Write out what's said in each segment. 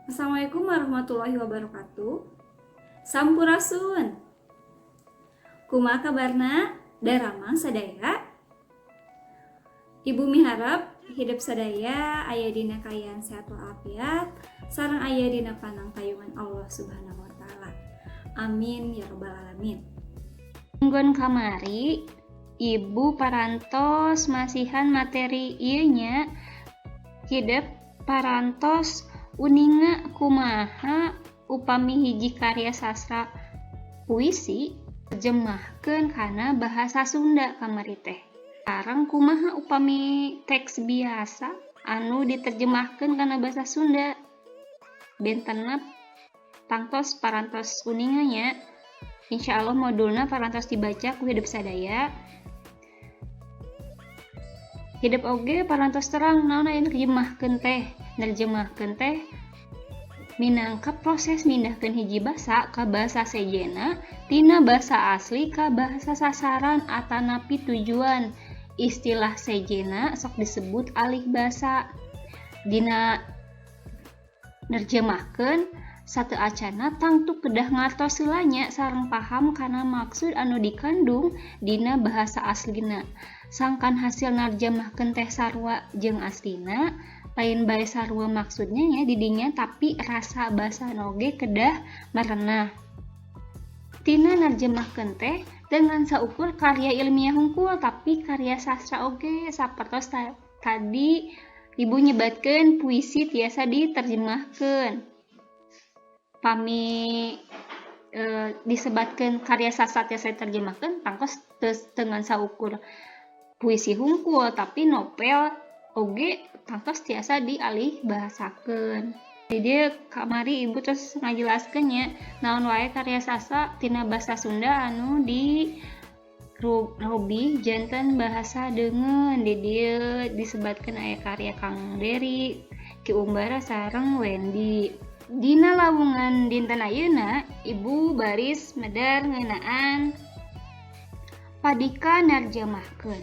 Assalamualaikum warahmatullahi wabarakatuh. Sampurasun. Kumaha kabarna? Daramang sadaya? Ibu miharap hidep sadaya aya dina kaayaan sehat walafiat sareng aya dina panangtayungan Allah Subhanahu wa taala. Amin ya rabbal alamin. Minggon kamari Ibu parantos masihan materi ieu nya, hidep parantos uninga kumaha upami hiji karya sastra puisi terjemahkeun kana bahasa Sunda kamari teh. Sareng kumaha upami teks biasa anu diterjemahkeun kana bahasa Sunda. Bentenna tangtos parantos uninga nya. Insyaallah modulna parantos dibaca ku hidep sadaya. Hidep oge parantos terang naon aya nerjemahkeun teh. Nerjemahkeun teh minangka proses mindahkeun hiji basa ka basa sejenna tina basa asli ka bahasa sasaran atanapi tujuan. Istilah sejenna sok disebut alih basa. Dina nerjemahkeun sateuacanna tangtu kedah ngartos heula nya sareng paham kana maksud anu dikandung dina bahasa aslina. Sangkan hasil narjemahkeun teh sarua jeung aslina, lain bae sarua maksudnya nya didinya, tapi rasa basana oge kedah merenah. Tina nerjemahkeun teh dengan saukur karya ilmiah hungkul, tapi karya sastra oge sapertos tadi Ibu nyebatkeun puisi tiasa diterjemahkeun. Pami disebatkeun karya sastra tiasa diterjemahkeun, tangtos dengan saukur puisi hungkul, tapi novel oge tangtos tiasa dialih bahasakeun. Jadi kamari Ibu terus ngajelaskeun nya naon wae karya sastra tina bahasa Sunda anu di robih janten bahasa deungeun. Di dieu disebatkeun aya karya Kang Dery, Ki Umbara sareng Wendy. Dina lawungan dinten ayeuna Ibu baris medar ngeunaan padika narjemahkeun.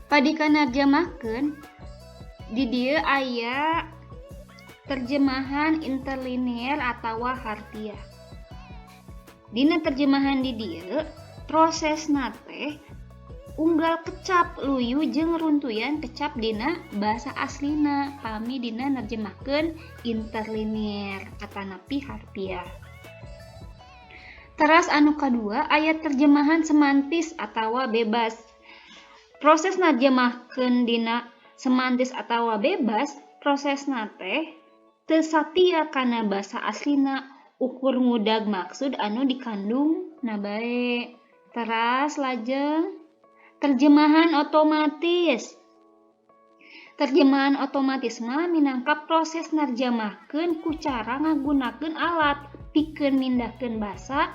Padika narjemahkeun di dieu aya terjemahan interlinear atawa harfiah. Dina terjemahan di dieu prosesna teh unggal kecap luyu jeung runtuyan kecap dina bahasa aslina pami dina nerjemahkeun interlinear atanapi harfiah. Teras anu kadua aya terjemahan semantis atawa bebas. Proses nerjemahkeun dina semantis atawa bebas, prosesna teh teu satia kana basa aslina, ukur ngudag maksud anu dikandung na bae. Teras lajeng terjemahan otomatis. Terjemahan otomatis mah minangka proses nerjemahkeun ku cara ngagunakeun alat pikeun mindahkeun basa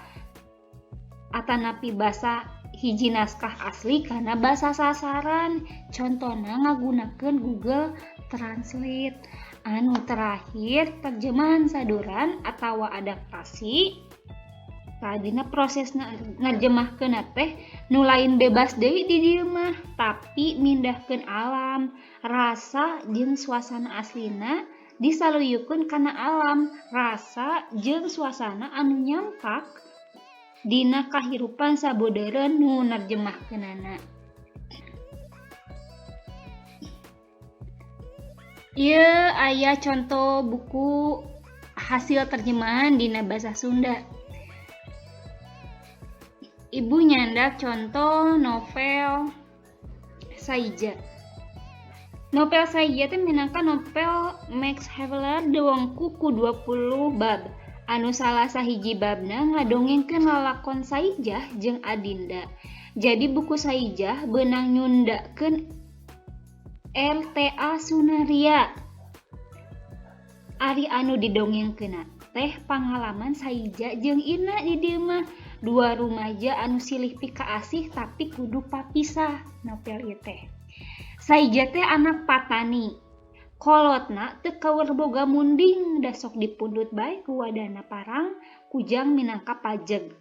atanapi basa hiji naskah asli kana basa sasaran. Contona ngagunakeun Google Translate. Anu terakhir terjemahan saduran atawa adaptasi. Tadina proses nerjemahkeun teh nu lain bebas deui di dieu mah, tapi mindahkeun alam, rasa jeung suasana aslina disaluyukeun kana alam, rasa jeung suasana anu nyampak dina kahirupan sabodeureun nu nerjemahkeunana. Ieu aya contoh buku hasil terjemahan dina bahasa Sunda. Ibu nyandak contoh novel Saija. Novel Saija teh minangka novel Max Havelaar diwengku ku 20 bab. Anu salah sahiji babna ngadongengkeun lalakon Saijah jeung Adinda. Jadi buku Saijah beunang nyundakeun RTA Sunaria. Ari anu didongengkeunna teh pangalaman Saija jeung Ina di dieu mah. Dua rumaja anu silih pikaasih tapi kudu papisah novel ieu teh. Saija teh anak patani. Kolotna teu kawer boga munding da sok dipundhut bae ku wadana parang kujang minangka pajeg.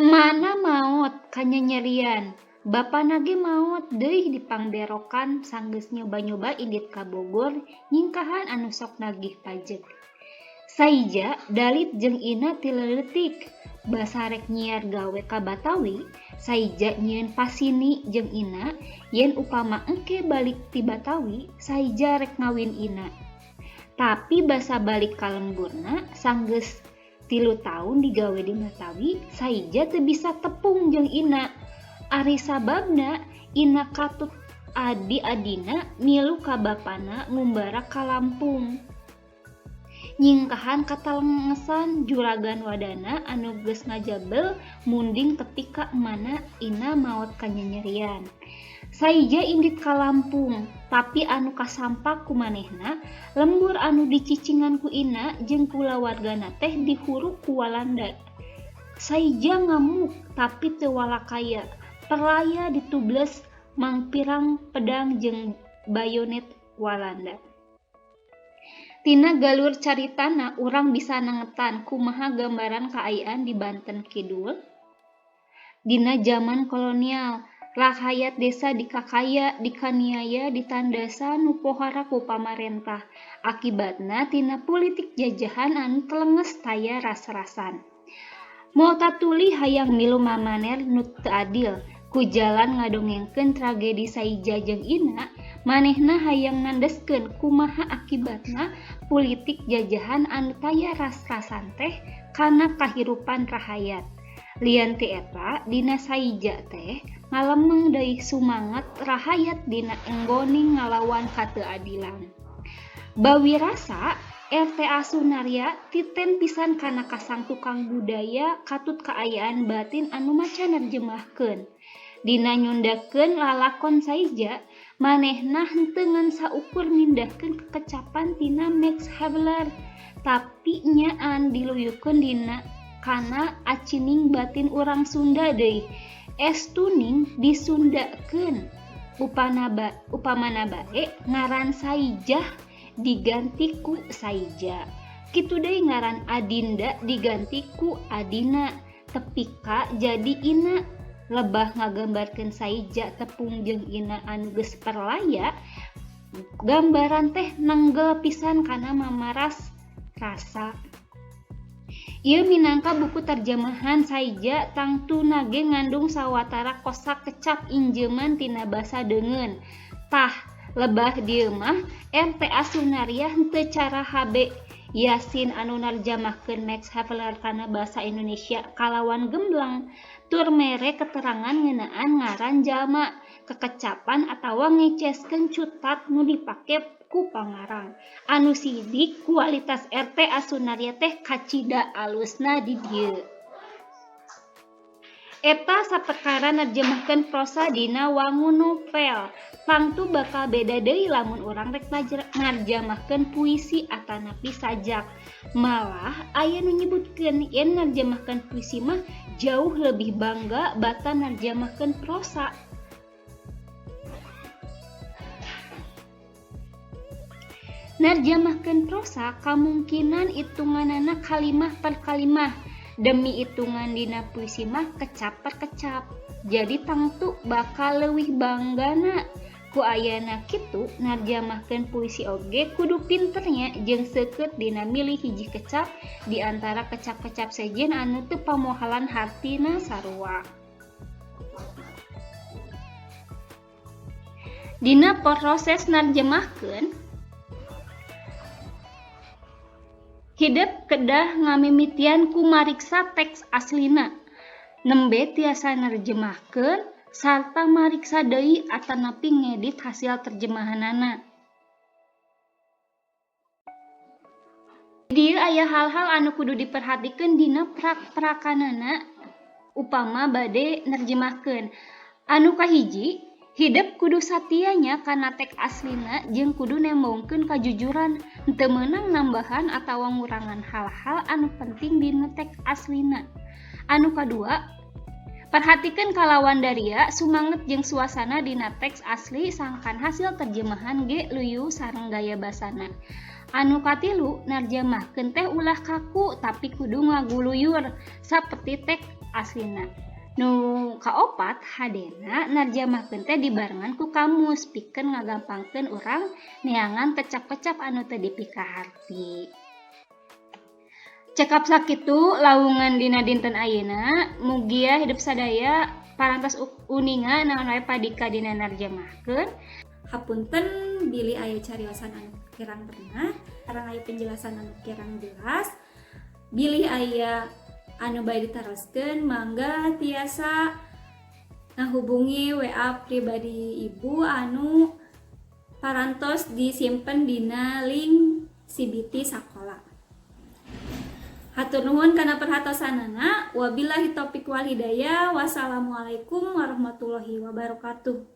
Mana maot kanyanyerian Bapana ge maot deui dipangberokan sanggeus nyoba-nyoba indit ka Bogor nyingkahan anu sok nagih pajeg. Saija dalit jeung Ina ti leutik. Basa rek nyiar gawe ka Batawi, Saija nyieun pasini jeung Ina yen upama engke balik ti Batawi, Saija rek ngawin Ina. Tapi basa balik ka lemburna sanggeus 3 taun digawe di Batawi, Saija teu bisa tepung jeung Ina. Ari sababna Ina katut adi-adina milu ka bapana ngumbara ka Lampung. Nyingkahan katalengesan juragan wadana anu geus ngajabel munding tepi ka emana Ina maot kanyanyerian. Saija indit ka Lampung, tapi anu kasampak ku manehna lembur anu dicicingan ku Ina jeung kulawargana teh dihuruk ku Walanda. Saija ngamuk tapi teu walakaya, perlaya ditubles mangpirang pedang jeung bayonet Walanda. Tina galur caritana urang bisa nangetan kumaha gambaran kaayaan di Banten Kidul. Dina jaman kolonial, rahayat desa dikakaya, dikaniaya, ditandasa nu pohara ku pamarentah. Akibatna tina pulitik jajahan anu telenges taya ras-rasan. Multatuli hayang milu mamaner nu teu adil, ku jalan ngadongengkeun tragedi Saija jeung Ina, manehna hayang nandeskeun kumaha akibatna pulitik jajahan anu taya ras-rasan teh kana kahirupan rahayat. Lian ti eta, dina Saija teh ngalemeng deui sumangat rahayat dina enggoning ngalawan kateuadilan. Bawirasa RTA Sunarya titen pisan kana kasang tukang budaya katut kaayaan batin anu maca nerjemahkeun. Dina nyundakeun lalakon Saija, manehna henteu ngan saukur mindahkeun kekecapan tina Max Havelaar, tapi nyaan diluyukeun dina kana acining batin urang Sunda deui. Estuning disundakeun. Upamana bae ngaran Saijah diganti ku Saija. Kitu deui ngaran Adinda diganti ku Adina, tepi ka jadi Ina. Lebah ngagambarkeun Saija tepung jeung Ina anu geus perlaya, gambaran teh nenggel pisan kana mamaras rasa. Ieu minangka buku terjemahan Saija tangtuna ge ngandung sawatara kosa kecap injeuman tina basa deungeun. Tah, lebah dieu mah RTA Sunarya henteu cara HB Yasin anu narjamahkeun Max Havelaar kana basa Indonesia kalawan gemblang tur mere keterangan ngeunaan ngaran jalma, kekecapan atawa ngeceskeun cutat nu dipake ku pangarang. Anu sidik kualitas RTA Sunarya teh kacida alusna di dieu. Eta saperkara nerjemahkeun prosa dina wangun novel. Tangtu bakal beda deui lamun urang rek narjamahkeun puisi atanapi sajak. Malah aya nu nyebutkeun yen nerjemahkeun puisi mah jauh lebih bangga batan nerjemahkeun prosa. Nerjemahkeun prosa kamungkinan itunganana kalimah per kalimah. Demi itungan dina puisi mah kecap per kecap. Jadi tangtu bakal leuwih banggana. Ku ayana kitu narjamahkeun puisi oge kudu pinternya jeung seukeut dina milih hiji kecap di antara kecap-kecap sejen anu teu pamohalan hartina sarua. Dina proses narjemahkeun, hidep kedah ngamimitian ku mariksa teks aslina, nembe tiasa nerjemahkeun sarta mariksa deui atanapi ngedit hasil terjemahanana. Di dieu aya hal-hal anu kudu diperhatikeun dina prak-prakanana upama bade nerjemahkeun. Anu kahiji, hidep kudu satianya kana teks aslina jeung kudu nembongkeun kajujuran, henteu meunang nambahan atawa ngurangan hal-hal anu penting dina teks aslina. Anu kadua, perhatikeun kalawan daria sumanget jeung suasana dina teks asli sangkan hasil terjemahan ge luyu sareng gaya basana. Anu katilu, narjemahkeun teh ulah kaku tapi kudu ngaguluyur saperti teks aslina. Nu kaopat, hadena narjamahkeun teh dibarengan ku kamus pikeun ngagampangkeun urang neangan kecap-kecap anu teu dipikaharti. Cekap sakitu lawungan dina dinten ayeuna, mugia hidup sadaya parantos uninga naon wae padika dina narjamahkeun. Hapunten bilih aya cariosan anu kirang pernah, sareng aya penjelasan anu kirang jelas. Bilih aya anu bade ditaroskeun, mangga tiasa ngahubungi WA pribadi Ibu anu parantos disimpen dina link CBT sakola. Hatur nuhun kana perhatosanana. Wabillahi taufik wal hidayah. Wassalamualaikum warahmatullahi wabarakatuh.